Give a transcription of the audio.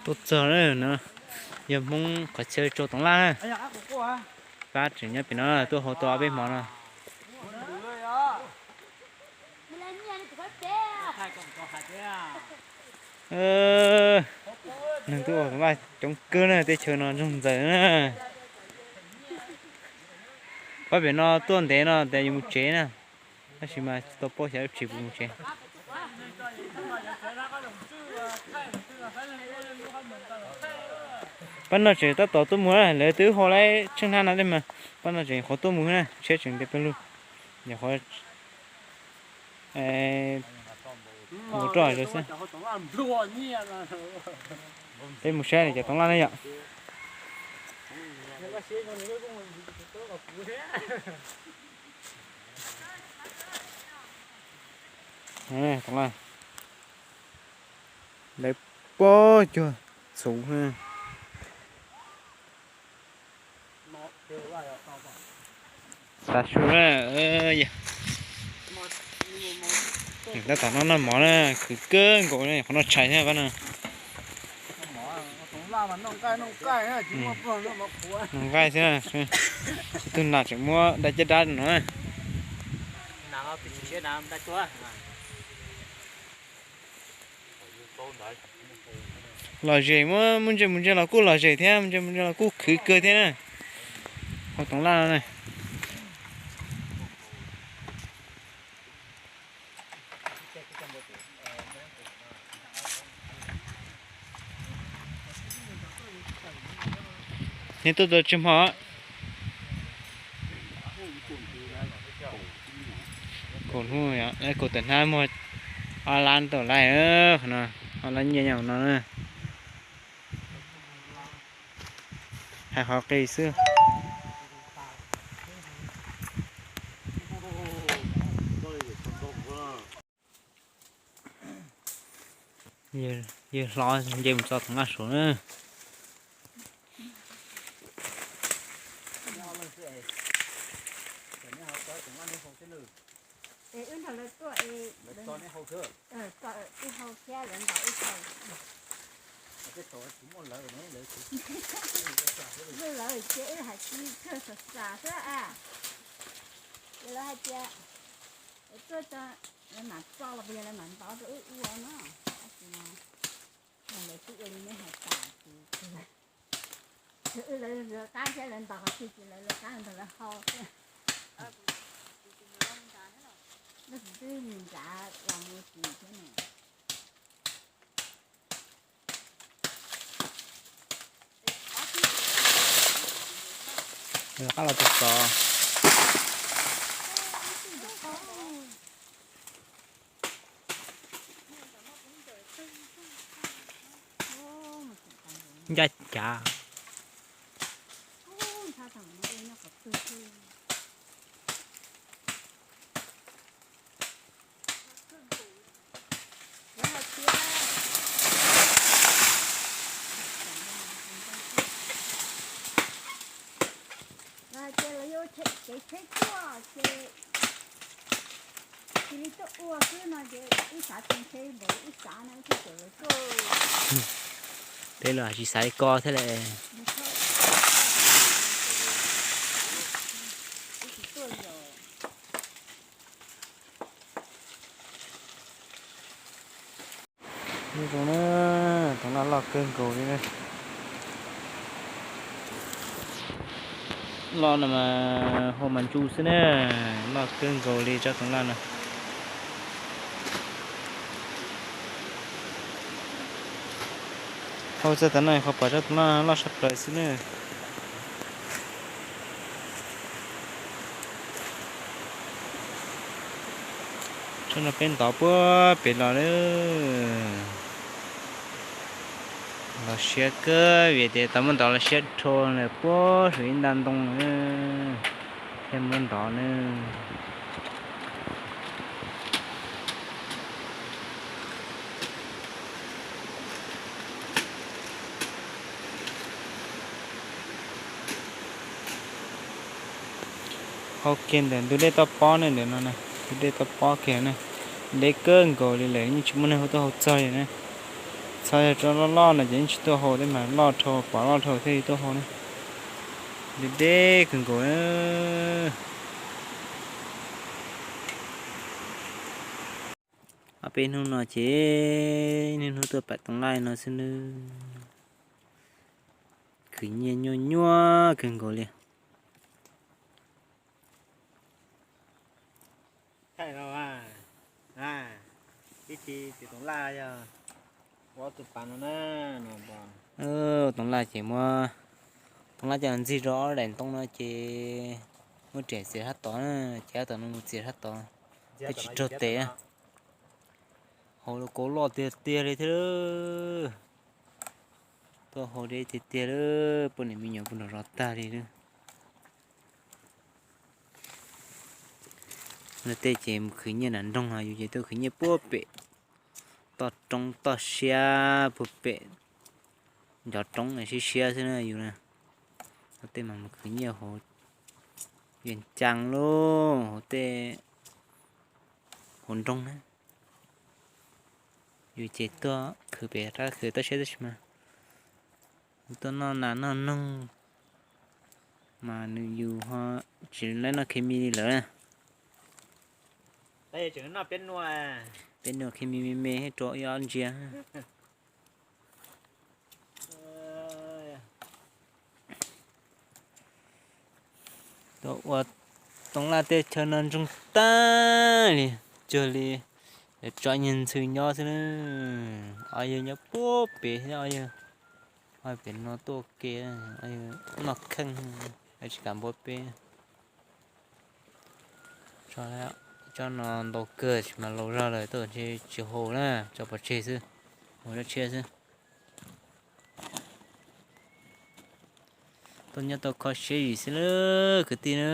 Tuaj txog na no, yog Hmoob qhov chaw tso toov laj na. Pab tseem nyob pem no tuaj hau tau ob peb hmo no. Neeg tuaj ua toov laj coob kawg na, teb chaws no ntsoog ntxaws na. Pab pem no tuaj ntev no tas yuav mus tsev na, tab sis mas tsis tau paub xyov ib tsam puas mus tsev. Pab no tseem tab tom tuaj mus na, lawv twb hau lawm tsheej hnab no thiab mas, pab no tseem nyuam qhuav tuaj mus na, tshiab tseem ntev pawg lug, nyuam qhuav mus rau hauv xwb. Peb mus saib cov toov laj ne yom. Toov laj, lawv puag cuag txhuv. Tav su na, tab tom noj noj mov na, khwv kawg nkaus li, qhov noj tshais thiab pab no. Noj nqaij xwb na, tus nam tseem muab dab caj dab no. Lom zem, muaj mus ntse mus ntse los kuj lom zem thiab, mus ntse mus ntse los kuj khwv kawg thiab na. Hau toov laj no na. Neb tuaj tau tsawg hmo? Kaum hnub, kaum tawm hnab muag ob lab tawm lais, qhov no ob lab nyiaj nyob hauv no na. Hais qhov qis xwb. Yawg hlob nce mus tso toov laj saud na. Es wb nrog lawv tuaj, wb hau thiab lawv ntaus wb hau. Lawv ces wb hais tsis kawg xav xav xwb a. Ces lawv hais tias tuaj tso, lawv mam tso los puas yog lawv mam ntaus rau wb ua no. Tab sis mas lawv twb ua li neb hais tas ces wb lawv lawv qab thiab lawv ntaus qhov twg ces lawv lawv qab ntaus lawv hau xwb. Lawv twb mus nrad los mus tsis thiab ne. Qab los txog txog. Ncaj cav. Lawv hais tias lawv yuav kev tsheb tuaj ces cia li tuaj ua xwb no ces wb xav tsis ntshe npaum li wb xav no wb thiaj kom lawv tuaj. Peb los tsis xav li ko thiab lawm. Wb tsis tuaj yom. Nyob zoo na, toov laj loj kawg nkaus li na. Loj no mas hau mas ntsu xwb na, loj kawg nkaus li tsob toov laj no. Hau txog tav no qhov pom tsob toov laj loj tshaj plaws xwb na. Tsob no peb ntov puag pem los lawm. Los siab kawg vim tias tau muab ntov los siab dhau lawm puag saum ib nta ntoo lawm thiaj muab ntov na. Hau kiag ntawm ntug dej toj pob ne, ntawm no na, ntug dej toj pob kiag na, deb kawg nkaus li lawm yeej tsis muaj neeg tuaj hau txog li na. Txhob yog tsob loj loj no ces yeej tsis tuaj haus, tej mas loj dhau, pom loj dhau thiaj li tuaj haus ne. Deb deb kawg nkaus. Ob peb hnub no ces niaj hnub tuaj pam toov laj no xwb nawb. Khwv nyiaj nyuaj nyuaj kawg nkaus li. Thaij los, ib tug toov laj yog ua tus pas no na. Toov laj ces muab, toov laj coj los ntxig rau ob daim ntoo no ces muab riam txiav sab tod na, ces ob tod no mus txiav sab tod, thiaj tsis raug tes. Haus los kauv loj tiag tiag li thiab. Tuaj haus deb tiag tiag lawm, poj niam me nyuam puag nram zos tag li lawm. Luag tej ces mus khwv nyiaj nram nroog, yus ces tuaj khwv nyiaj puag pem toj roob toj siab puag pem ncov roob siab siab xwb na yus na. Luag tej mas mus khwv nyiaj hauv Vias Cas lauj, hauv tej hauv nroog na. Yus ces tuaj khwv pem rab khwv toj siab tab sis mas yus tuaj noj nas noj noog mas nws yus ho tsis laib noj khes mis li lawm. Peb nua khes mis me me rau ib ob ntsia. Tuaj ua toov laj teb chaws no ntsoog tag li, cuag li lawv tso nyuag ntxhw nyob xwb na. Ob yawg nyob puag pem thiab, ob yawg pem no tuaj ua ke, ob yawg noj kheej, tsis kam npuab peb. Tsob no ntau kawg tsis mas laus zog lawm, tuaj ntshe tsis haus na, tso pov tseg xwb, mus tsob tshiab xwb. Tuaj nyob tau kho siab yim xwb lawm kwv tij na.